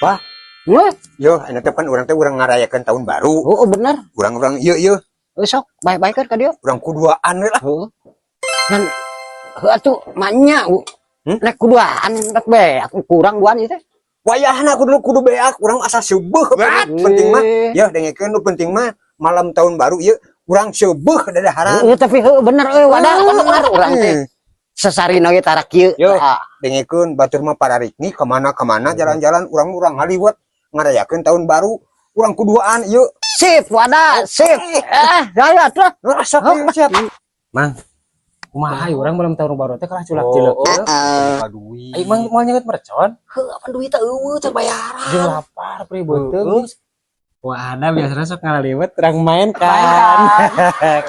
Wah. Wah, Yo, anu teh pan urang teh urang ngarayakeun tahun baru. oh, bener. Urang-urang ieu ieu, Eh, sok baik-baik kan ka dieu. Urang kuduaan we lah. Heeh. Ngan heuh atuh manya. Hmm? Nek kuduaan rek beak kurang duaan ieu teh. Wayahna kudu kudu beak, urang asa seubeuh. Penting mah, ya dengekeun, nu penting mah malam tahun baru ieu urang seubeuh dadaharan. Heeh, tapi heuh bener euy, wadah bener urang teh. Sesarina ge tara kieu. Yo. Ah, Dengekeun, batur mah pararikni kemana-kemana jalan-jalan, urang-urang ngaliwet ngarayakeun tahun baru, urang kuduaan ieu. Sip, wadah, sip. Eh, ya atuh. Asa ieu siap. Mang, kumaha ieu urang malam tahun baru teh kalah culak cileuk. Aduh. Ai Mang moal nyeungeut mercon? Heuh, apa duit teh eueuh can bayaran. Jeung lapar pri beuteung. Wah, ada biasanya sok ngaliwet urang main kan.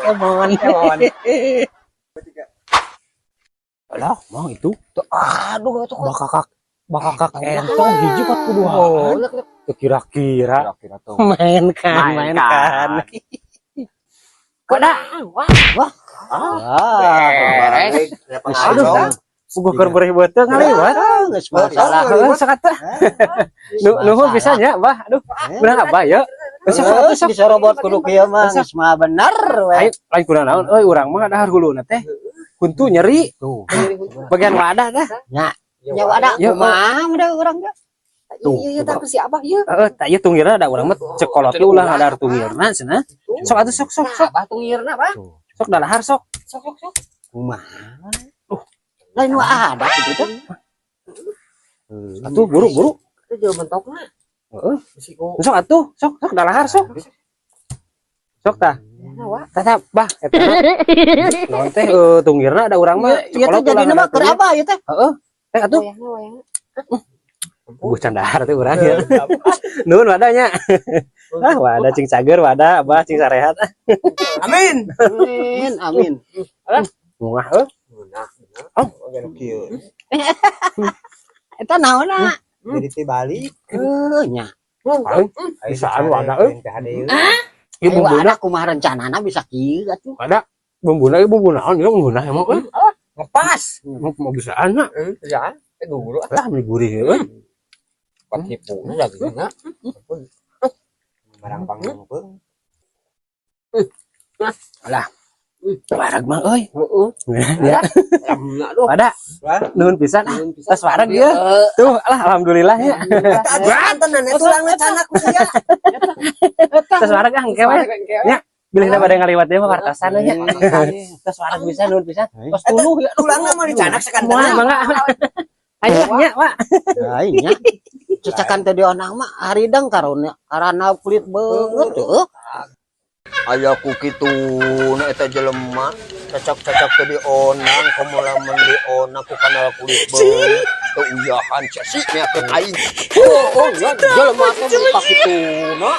Kemon. Kemon. Alah, Mang, itu Aduh, itu kok. Bakakak bakakak entong hiji kat kuduaan. Teu kira-kira. Kira-kira tuh. Main kan, main kan. Wadah. Wah, wah. Ah, Beres. Aduh, puguh keur beurih beuteung ngaliwet. Geus masalah. Heuh, sok atuh. Nuhun pisan nya, Bah. Aduh, beunang apa ya? Sok atuh, sok. Disorobot kudu kieu mah geus mah bener we. Ayo, lain kurang naon euy, urang mah dahar huluna teh. Huntu nyeri. Tuh. Bagian wadah teh. Nya wadah Ya, kumaha udah urang teh. Tuh. Iya, iya, tapi si Abah ieu. Heeh, tah ieu tunggirna da urang mah cek kolot ge ulah ngadahar tunggirna cenah. Sok atuh, sok, sok, sok. Abah tunggirna, Bah. Sok dalahar sok. Sok, sok, sok. Kumaha? Lain wa ada kitu teh. Atuh buru buru. Itu jauh mentokna. Heeh. Bisi ku. Sok atuh, sok sok dalahar sok. Sok tah. Nah, wa. Tah tah, Bah, eta naon teh tunggirna da urang mah Ieu teh jadina mah keur apa ieu teh? Heeh. Teh atuh. Wayahna, wayahna. Bukan candahar teh urang ya. Nuhun wadahnya. Ah, wadah cing cager, wadah Abah cing sarehat. Amin. Amin, amin. Mungah euy. Nah, Oh. oh, kieu. Eta naonna? Jadi teh balik. Heuh nya. Paling bisaan wadah euy. Ieu Ayo bumbuna ada kumaha rencanana bisa kieu atuh. Ada bumbuna, ieu bumbu naon ieu, bumbuna emang euy. Ngepas. Mau bisaan na. Eh, ya. Eh, guru Lah meni gurih euy. Patipu dagingna. Barang pangpeung. Wareg mah euy. Heeh. Ya, Aduh. ada. Nuhun pisan ah. Tos wareg ieu. Tuh, alah, alhamdulillah ya. Eta tulangna canak ku sia. Tos wareg ah engke we. Ya, bilihna bade ngaliwat deui mah wartosan nya. Tos wareg pisan, nuhun pisan. Tos tuluh ya. Tulangna mah dicanak Moal sakantena. mangga. Ayo nya, Pak. Lain nya. Cecakan teh dionang mah haridang karona karena kulit beungeut heuh. Aya ku kitu na eta jelema cacak-cacak teh dionang, komo lamun dionang ku kanal kulit beungeut teu uyahan sia si nya aing. Oh, oh, ya jelema teh muka kituna.